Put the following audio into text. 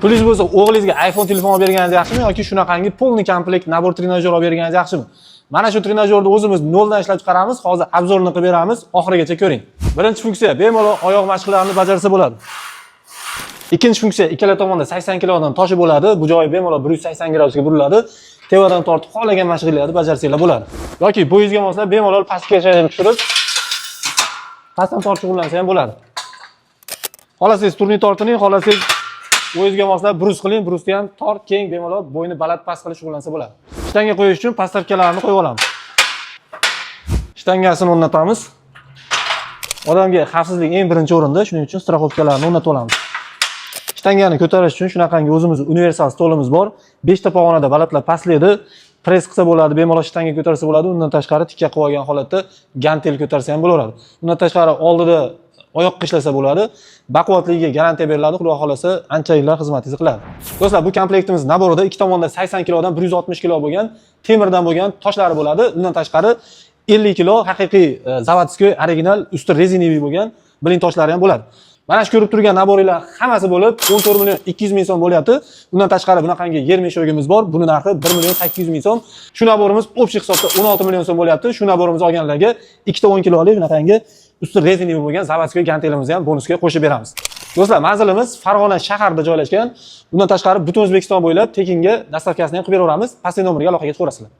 Pulingiz bo'lsa, o'g'lingizga iPhone telefon olib berganingiz yaxshimi yoki shunaqangi полный комплект набор trenajyor olib berganingiz yaxshimi? Mana shu trenajyorni o'zimiz noldan ishlab chiqaramiz. Hozir обзор ini qilib beramiz, oxirigacha ko'ring. Birinchi funksiya: bemalol oyoq mashqlarini bajarsa bo'ladi. Ikkinchi funksiya: ikkala tomonda 80 kilodan toshi bo'ladi. Bu joyi bemalol 180 gradusga buriladi. Tevadan tortib xohlagan mashqlarni bajarsanglar bo'ladi. Yoki bo'yingizga moslab bemalol pastga tushirib, pastdan tortib shug'ullansa ham bo'ladi. Xohlasangiz, turnik tortining, xohlasangiz, o'zingizga moslab брус qiling, брус ni ham tor, keng, bemalol bo'yni baland past qilib shug'ullansa bo'ladi. Shtanga qo'yish uchun подставка larni qo'yib olamiz. Shtangasini o'rnatamiz. Odamga xavfsizlik eng birinchi o'rinda, shuning uchun страховка larni o'rnatib olamiz. Shtangani ko'tarish uchun shunaqangi o'zimiz universal stolimiz bor. 5 ta pog'onada balandlab pastlaydi. Press qilsa bo'ladi, bemalol shtanga ko'tarsa bo'ladi. Undan tashqari tikka qilib olgan holatda gantel ko'tarsa ham bo'laveradi. Undan tashqari oldida oyoqqa ishlasa bo'ladi. Baquvvatligiga garantiya beriladi. Xudo xohlasa, ancha yillar xizmatingizni qiladi. Do'stlar, bu komplektimiz набор ida ikki tomonda 80 kilodan 160 kilo bo'lgan temirdan bo'lgan toshlari bo'ladi. Undan tashqari 50 kilo haqiqiy заводской, original, usti резиновый bo'lgan блин toshlari ham bo'ladi. Mana shu ko'rib turgan набор inglar hammasi bo'lib 14 million 200 ming so'm bo'lyapti. Undan tashqari bunaqangi yer мешок imiz bor. Buni narxi 1 million 800 ming so'm. Shu набор imiz общий hisobda 16 million so'm bo'lyapti. Shu набор imizni olganlarga ikkita 10 kilolik bunaqangi usti резиновый bo'lgan заводской gantelimizni ham bonusga qo'shib beramiz. Do'stlar, manzilimiz Farg'ona shahrida joylashgan. Bundan tashqari butun O'zbekiston bo'ylab tekinga доставка sini ham qilib beraveramiz. Pastki nomerga aloqaga chiqaverasizlar.